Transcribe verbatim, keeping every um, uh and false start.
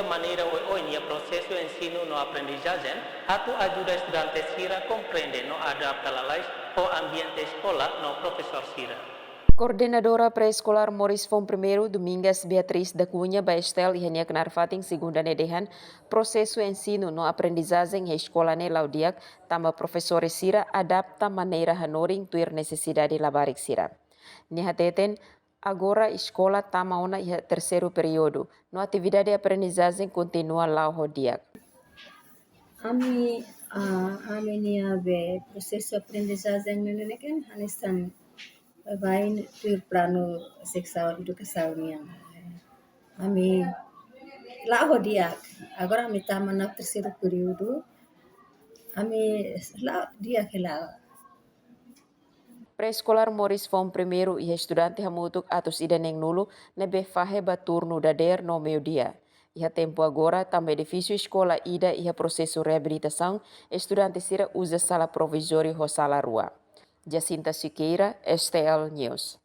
Maneira oioin iha prosesu ensinu no aprendizajen atu ajuda estudante sira komprende no adapta lalais ho ambiente eskola no profesór sira. Koordenadora Pré-Eskolár Moris Foun Primeiru, Domingas Beatriz da Cunha, ba STL iha nia knaar fatin Segunda ne'e dehan, prosesu ensinu no aprendizajen iha eskola ne'e la'o di'ak, tanba profesór sira adapta maneira hanorin tuir nesesidade labarik sira. Nia hateten, agora eskola tama ona iha terseiru períodu, no atividade aprendizajen kontinua la'o ho di'ak. Ami, ah, ami-nia be prosesu aprendizajen ne'e ne'e kan hanesan baibain tuir planu seksaun edukasaun nian. Ami la'o ho di'ak. Agora ami tama ona terseiru períodu. Ami la'o di'ak hela. Pré-Eskolár Moris Foun Primeiru iha estudante hamutuk atus ida neen-nulu ne'ebé fahe ba turnu dadeer no meiudia. Iha tempu agora, tanba edifísiu eskola ida iha prosesu reabilitasaun, estudante sira uza sala provizóriu ho sala rua. Jacinta Siqueira, STL News.